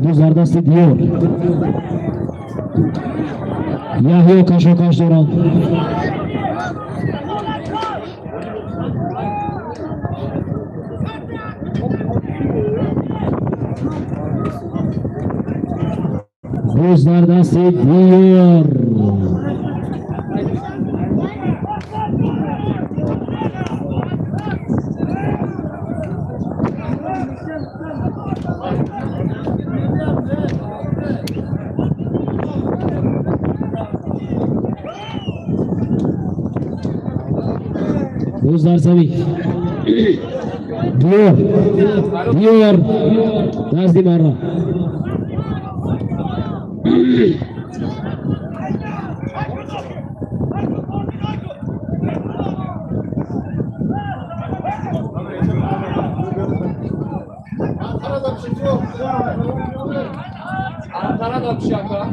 Боз дар дасти Диёр. Яҳё кашокаш доранд. Боз дар дасти Диёр. Боз дар замин Диёр, Диёр назди марра. Ankara'da bir şey Ankara.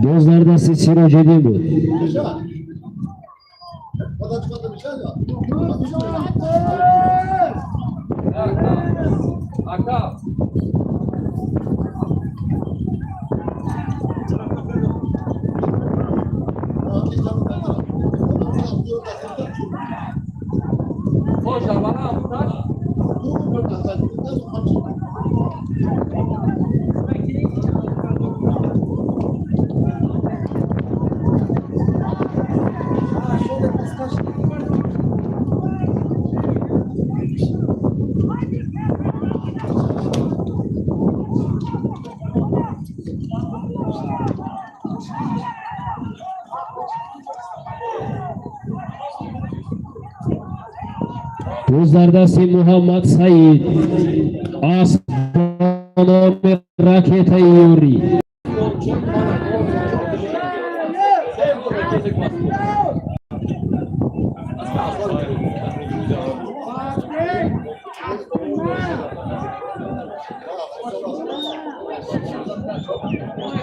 Боз дар дасти Сироҷиддин буд. Ака. Хош, бана Амуташ. Боз дар дасти Муҳаммад Саид асп бо номи Ракетаи Юрӣ.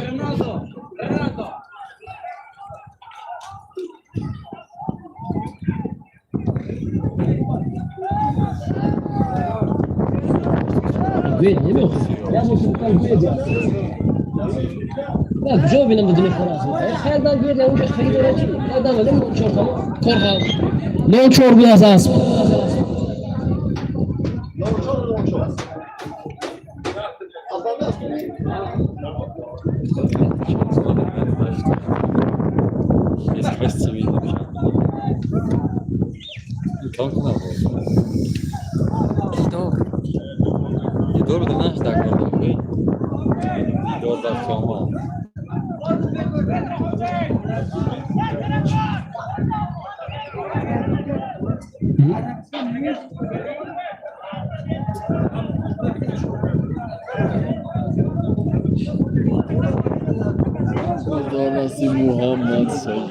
Renato, Renato. Гӯед, намеохӯ. Як бор шумо гӯед. На, куҷо бинам дудуни хӯраз? Хайр, дан гӯед, онҷо харидора чи? На, дан вале нончор тамом. Корхам. Нончор буд аз асп. Кам кунам. Дидор буда нашда кардам. Дидор дар хиёмон. Донасти Муҳаммад Саид.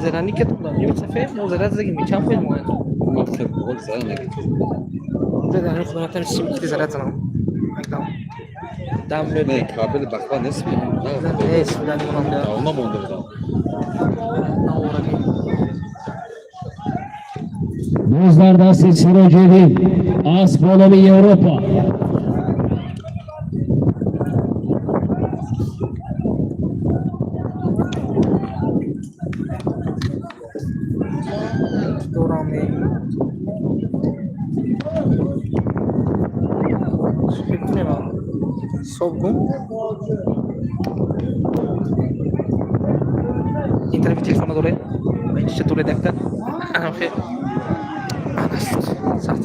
Зерани ке туда, сафед, мо зара заги мичам хел мо. Ма хел бол зара наги. Зерани худо натан сим ки зара занам. એકદમ. Дам Не, кабели бахва нест. Не, судан монда. Она монда будам. Наораги. Боз дар дасти Сироҷиддин асп бо номи Европа. Фикр кунем, ҳисоб гум. Ин тарафи телефона доред, инча доред, якта анамхе ана шуд сахт.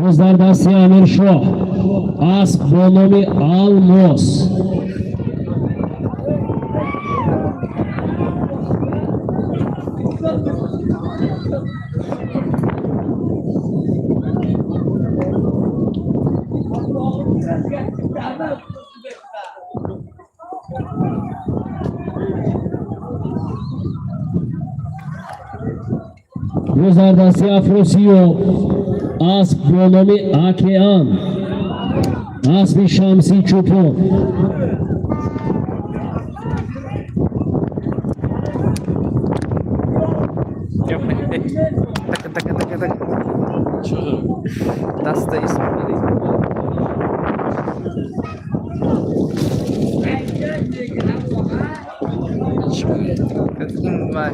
Боз дар дасти Амиршоҳ асп бо номи Алмос. Боз дар дасти Афросиёб асп бо номи Океан, аспи Шамси Чӯпон. Так, так, так, так. Чаро? Даста Исмоили. Ин вай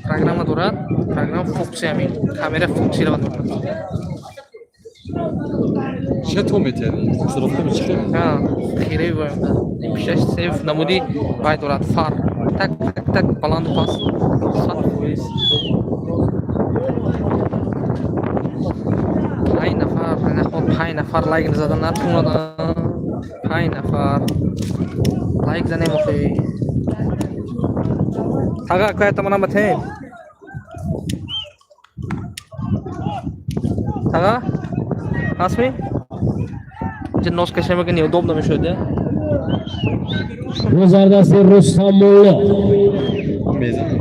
программа дорад, программа функсия, ҳамин камера функсия дорад. Чӣ то метиҳад? Сирофта чӣ хел? Ҳа, хираи вай. Ин пишаш сеф намуди вай дорад, фар. Так, так, так, баланду паст. 100%. 5 нафар, наход 5 нафар лайк задан натунаданд. 5 нафар. Лайк занем охи. Тага кая тамана батем. Тага? Ҳастми? Инҷа нос кашем, ки неудобно мешуд, да? Боз дар дасти Рустам Мулло. Мезанам.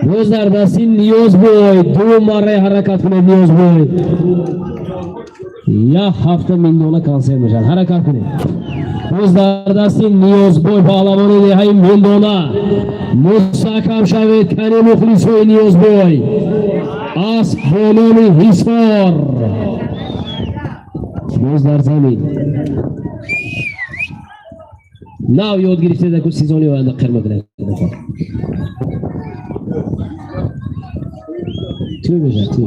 Боз дар дасти Ниёзбой. Ду марра ҳаракат кунед, Ниёзбой. Як ҳафта Миндона консерт мешавад. Ҳаракат кунед. Боз дар дасти Ниёзбой, паҳлавони деҳаи Миндона. Мустаҳкам шавед, кани мухлисои Ниёзбой. Асп бо номи Ҳисор. Боз дар замин. Нав ёд гирифтед, ку сезони оянда қир мекунед. Тӯй мешавад, тӯй.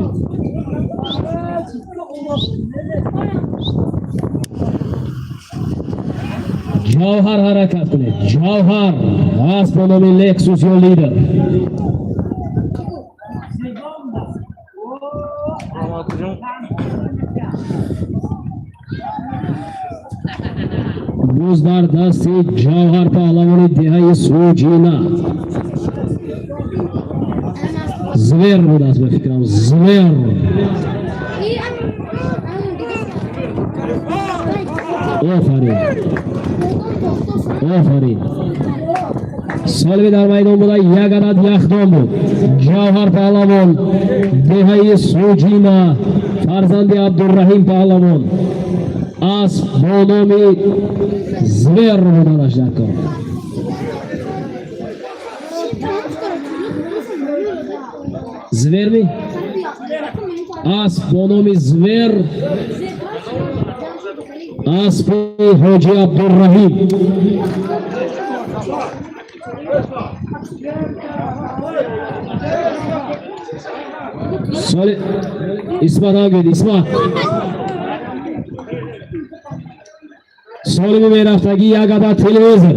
Ҷавҳар, ҳаракат кунед. Ҷавҳар, асп бо номи Лексус ё Лидер. Ромакуҷон. Боз дар дасти Ҷавҳар, паҳлавони деҳаи Суҷина. Звер будааст, ба фикрам, Звер. Офарин, офарин. Солиби дар майдон буда як адад яхдон буд. Ҷавҳар паҳлавон, деҳаи Суҷина, фарзанди Абдурраҳим паҳлавон, асп бо номи Звер буданаш дар кор. Зверми, асп бо номи Звер, аспи ҳоҷи Абдурраҳим. Соли Исмат ҳам, Исмат. Солими мерафтагӣ як адад телевизор.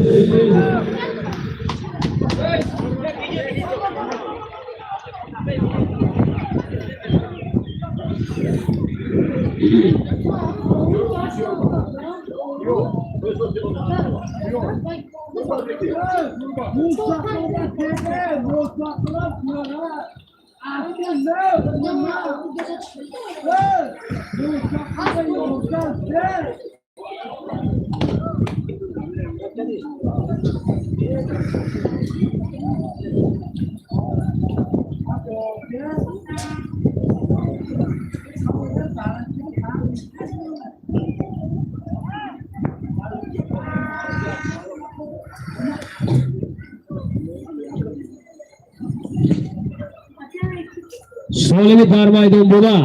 Солими дар майдон буда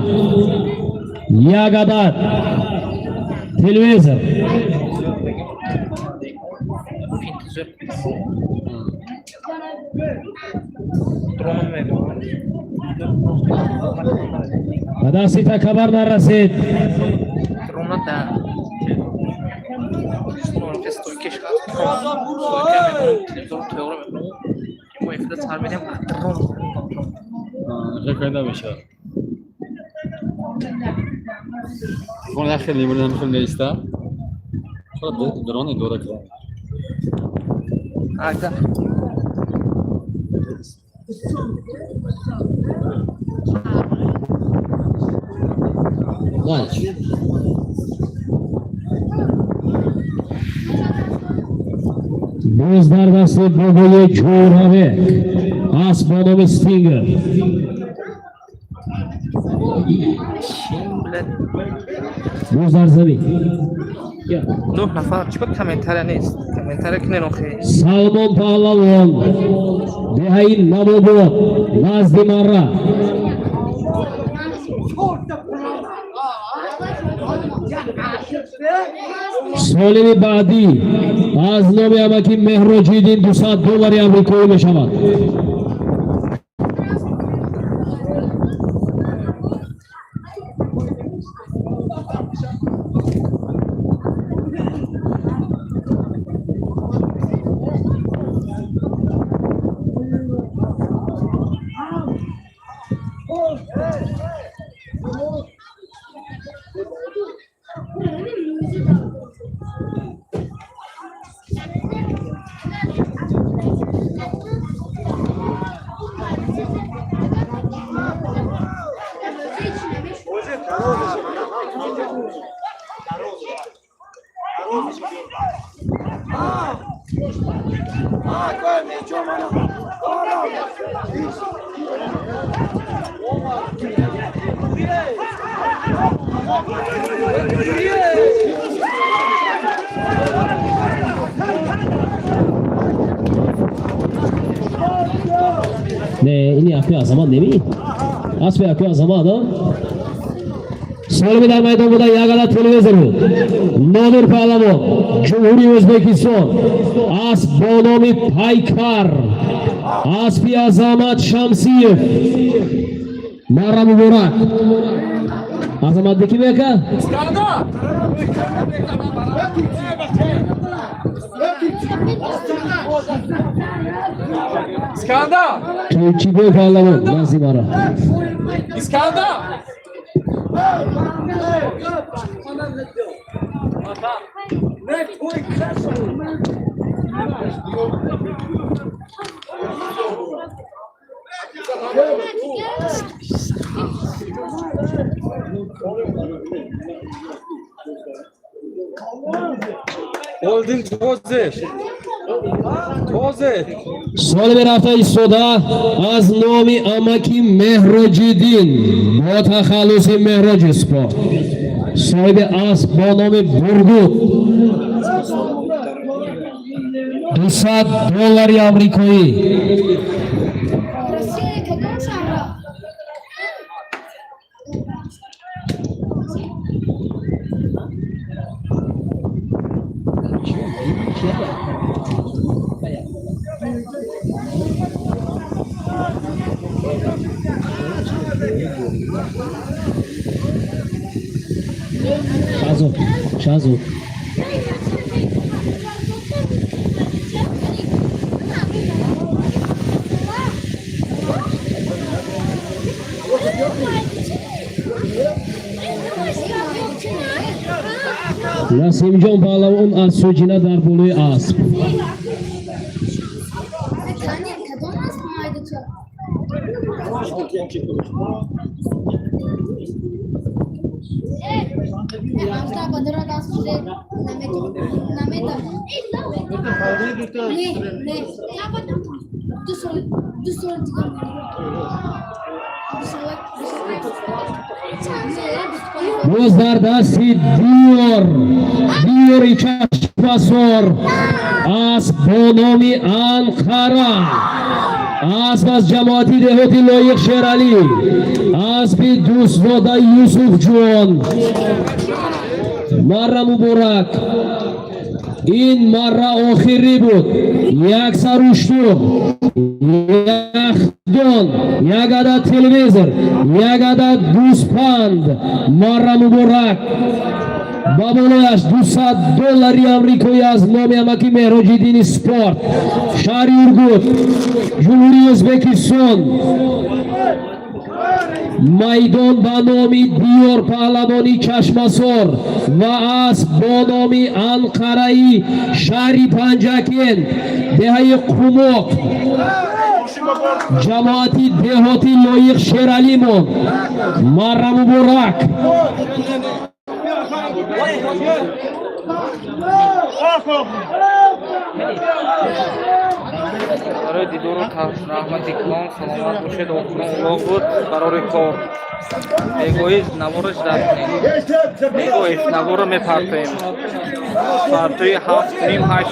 як адад телевизор. Финтизор дрон мебарад. Ба дасти такабар нарасид. Дрона да стойкаш ҳаст, стойка мекунам, телевизор тайёра мекунам, мо эфира сар медиҳам, дрон. Хеле намешавад. Телефон як хеле мемонад, ҳам хеле неиста. Чаро дрон идора кардам? Ага. Ланч. Боз дар дасти бобои Ҷӯрабек асп бо номи Стингер. Чин, блядь. Боз дар замин. Нӯҳ нафар, чӣ ба комментария нест? Комментария кунен охи. Салмон Паҳлавон, деҳаи Навобод, назди Марра. Солими баъдӣ аз номи амаки Меҳроҷиддин 200 доллари амрикоӣ мешавад. Не, ини акӯи Азамат неми, аспи акӯи Азамат. А солими дар майдон буда як адад телевизор буд. Нодир Паҳлавон, Ҷумҳурии Ӯзбекистон, асп бо номи Пайкар, аспи Азамат Шамсиев. Марра муборак. Азамат бики мека. Iskandar! Iskandar! Toychibek Паҳлавон, назди Марра. Iskandar! Oldin toze. Toze. Солими рафта истода аз номи амаки Меҳроҷиддин бо тахаллуси Меҳроҷи Спорт, соҳиби асп бо номи Бургут, 200 доллари амрикоӣ. Россия кадом шаҳра? Шаҳзод, Шаҳзод. Насимҷон Паҳлавон аз Суҷина дар болои асп. Кадом асп майдача? Ду сол дигар. 2 сол. Боз дар дасти Диёр, Диёри Чашмасор, асп бо номи Анқара, асп аз ҷамоати деҳоти Лоиқ Шералӣ, аспи дӯстзода Юсуфҷон. Марра муборак! Ин марра охирӣ буд. Як саруштур, яхдон, як адад телевизор, як адад гӯспанд. Марра муборак! Ба болояш 200 доллари амрикоӣ аз номи амаки Меҳроҷиддини Спорт, шаҳри Ургут, Ҷумҳурии Ӯзбекистон. Майдон ба номи Диёр Паҳлавони Чашмасор ва асп бо номи Анқараи шаҳри Панҷакент, деҳаи Қумоқ, ҷамоати деҳоти Лоиқ Шералӣ монд. Марра муборак! Барои дидору раҳмати калон, саломат бошед. Охирон улоғ буд, барори кор. Бегоҳӣ навораш дар бегоҳӣ наворро мепартоем. Соатҳои 7:30, 8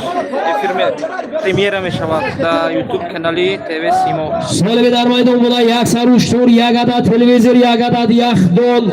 эфир премьера мешавад дар Ютуб канали ТВ Симо. Солиби дар майдон буда як саруштур, як адад телевизор, як адад яхдон.